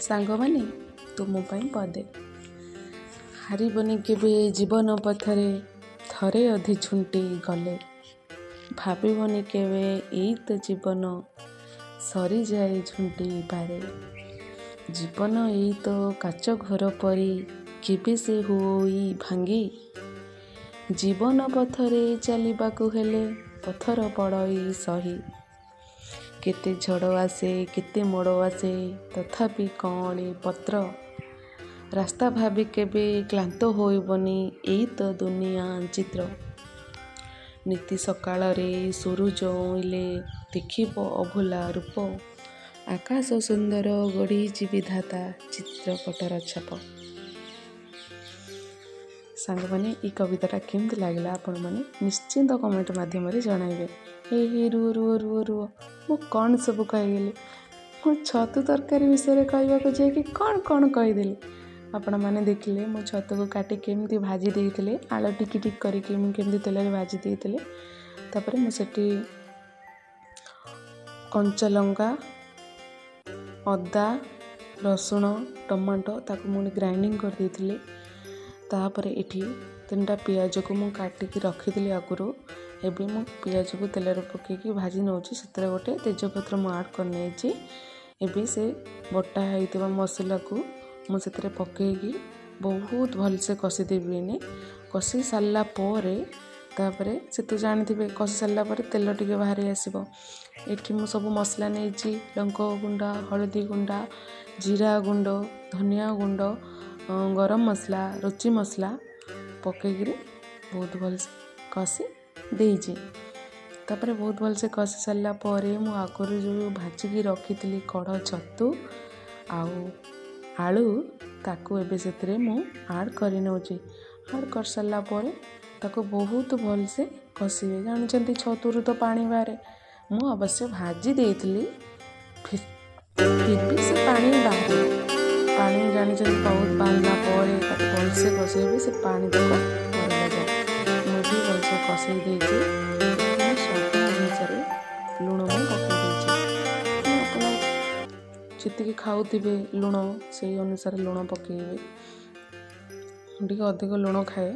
ସାଙ୍ଗମାନେ, ତୁମ ପାଇଁ ପଦେ। ହାରିବନି କେବେ ଜୀବନ ପଥରେ ଥରେ ଅଧେ ଝୁଣ୍ଟି ଗଲେ, ଭାବିବନି କେବେ ଏଇ ତ ଜୀବନ ସରିଯାଏ ଝୁଣ୍ଟିବାରେ। ଜୀବନ ଏଇ ତ କାଚ ଘର ପରି କେବେ ସେ ହୁଅଇ ଭାଙ୍ଗି, ଜୀବନ ପଥରେ ଚାଲିବାକୁ ହେଲେ ପଥର ପଡ଼ଇ ସହି। କେତେ ଝଡ଼ ଆସେ, କେତେ ମୋଡ଼ ଆସେ, ତଥାପି କଅଁଳେ ପତ୍ର, ରାସ୍ତା ଭାବି କେବେ କ୍ଳାନ୍ତ ହୋଇବନି ଏଇ ତ ଦୁନିଆ ଚିତ୍ର। ନିତି ସକାଳରେ ସୂରୁଜ ଉଇଁଲେ ଦେଖିବ ଅଭୁଲା ରୂପ, ଆକାଶ ସୁନ୍ଦର ଗଢ଼ିଛି ବିଧାତା ଚିତ୍ରପଟର ଛାପ। ସାଙ୍ଗମାନେ, ଏଇ କବିତାଟା କେମିତି ଲାଗିଲା ଆପଣମାନେ ନିଶ୍ଚିନ୍ତ କମେଣ୍ଟ ମାଧ୍ୟମରେ ଜଣାଇବେ। ହେ ହେ, ରୁହ ରୁହ ରୁହ ରୁହ, ମୁଁ କ'ଣ ସବୁ କହିଗଲି? ମୁଁ ଛତୁ ତରକାରୀ ବିଷୟରେ କହିବାକୁ ଯାଇକି କ'ଣ କ'ଣ କହିଦେଲି। ଆପଣମାନେ ଦେଖିଲେ ମୁଁ ଛତୁକୁ କାଟି କେମିତି ଭାଜି ଦେଇଥିଲି, ଆଳୁ ଟିକି ଟିକି କରିକି ମୁଁ କେମିତି ତେଲରେ ଭାଜି ଦେଇଥିଲି। ତାପରେ ମୁଁ ସେଠି କଞ୍ଚା ଲଙ୍କା, ଅଦା, ରସୁଣ, ଟମାଟୋ ତାକୁ ମୁଁ ଗ୍ରାଇଣ୍ଡିଙ୍ଗ କରିଦେଇଥିଲି। ତାପରେ ଏଠି 3ଟା ପିଆଜକୁ ମୁଁ କାଟିକି ରଖିଥିଲି ଆଗରୁ। ଏବେ ମୁଁ ପିଆଜକୁ ତେଲରେ ପକାଇକି ଭାଜି ନେଉଛି। ସେଥିରେ ଗୋଟେ ତେଜପତ୍ର ମୁଁ ଆଡ଼୍ କରିନେଇଛି। ଏବେ ସେ ବଟା ହେଇଥିବା ମସଲାକୁ ମୁଁ ସେଥିରେ ପକାଇକି ବହୁତ ଭଲସେ କଷିଦେବି। ଏନେ କଷି ସାରିଲା ପରେ ତାପରେ ସେ ତ ଜାଣିଥିବେ, କଷି ସାରିଲା ପରେ ତେଲ ଟିକେ ବାହାରି ଆସିବ। ଏଠି ମୁଁ ସବୁ ମସଲା ନେଇଛି, ଲଙ୍କା ଗୁଣ୍ଡ, ହଳଦୀ ଗୁଣ୍ଡ, ଜିରା ଗୁଣ୍ଡ, ଧନିଆ ଗୁଣ୍ଡ, ଗରମ ମସଲା, ରୁଚି ମସଲା ପକାଇକିରି ବହୁତ ଭଲସେ କଷି ଦେଇଛି। ତାପରେ ବହୁତ ଭଲସେ କଷି ସାରିଲା ପରେ ମୁଁ ଆଗରୁ ଯେଉଁ ଭାଜିକି ରଖିଥିଲି କଢ଼ ଛତୁ ଆଉ ଆଳୁ, ତାକୁ ଏବେ ସେଥିରେ ମୁଁ ଆଡ଼୍ କରିନେଉଛି। ଆଡ଼୍ କରିସାରିଲା ପରେ ତାକୁ ବହୁତ ଭଲସେ କଷିବେ। ଜାଣିଛନ୍ତି ଛତୁରୁ ତ ପାଣି ବାହାରେ, ମୁଁ ଅବଶ୍ୟ ଭାଜି ଦେଇଥିଲି, ଫିର୍ ବି ସେ ପାଣି ବାହାରେ। ପାଣି ଜାଣିଛନ୍ତି ବହୁତ ବାହାରିଲା ପରେ ତାକୁ ଭଲସେ କଷେଇବେ, ସେ ପାଣି ତକ ମରିଯାଏ। ମୁଁ ଏଠି ଭଲସେ କଷେଇ ଦେଇଛି। ମୁଁ ସ୍ୱାଦ ଅନୁସାରେ ଲୁଣ ମୁଁ ପକାଇ ଦେଇଛି। ଆପଣ ଯେତିକି ଖାଉଥିବେ ଲୁଣ ସେଇ ଅନୁସାରେ ଲୁଣ ପକାଇବେ। ମୁଁ ଟିକେ ଅଧିକ ଲୁଣ ଖାଏ,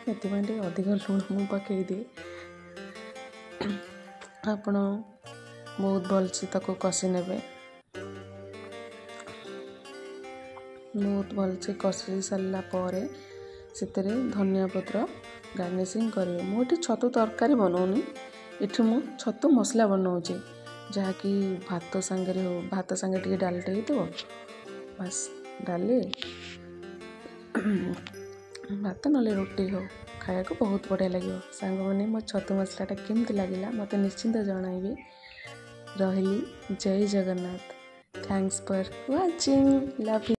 ସେଥିପାଇଁ ଟିକେ ଅଧିକ ଲୁଣ ମୁଁ ପକାଇଦିଏ। ଆପଣ ବହୁତ ଭଲସେ ତାକୁ କଷି ନେବେ। ବହୁତ ଭଲସେ କଷି ସାରିଲା ପରେ ସେଥିରେ ଧନିଆ ପତ୍ର ଗାର୍ନିସିଂ କରିବେ। ମୁଁ ଏଠି ଛତୁ ତରକାରୀ ବନଉନି, ଏଠି ମୁଁ ଛତୁ ମସଲା ବନଉଛି, ଯାହାକି ଭାତ ସାଙ୍ଗରେ ହଉ, ଭାତ ସାଙ୍ଗରେ ଟିକେ ଡାଲିଟେ ହେଇଥିବ, ବାସ୍ ଡାଲି ଭାତ ନହେଲେ ରୁଟି ହଉ, ଖାଇବାକୁ ବହୁତ ବଢ଼ିଆ ଲାଗିବ। ସାଙ୍ଗମାନେ, ମୋ ଛତୁ ମସଲାଟା କେମିତି ଲାଗିଲା ମୋତେ ନିଶ୍ଚିନ୍ତ ଜଣାଇବେ। ରହିଲି, ଜୟ Jagannath. Thanks for watching, love you.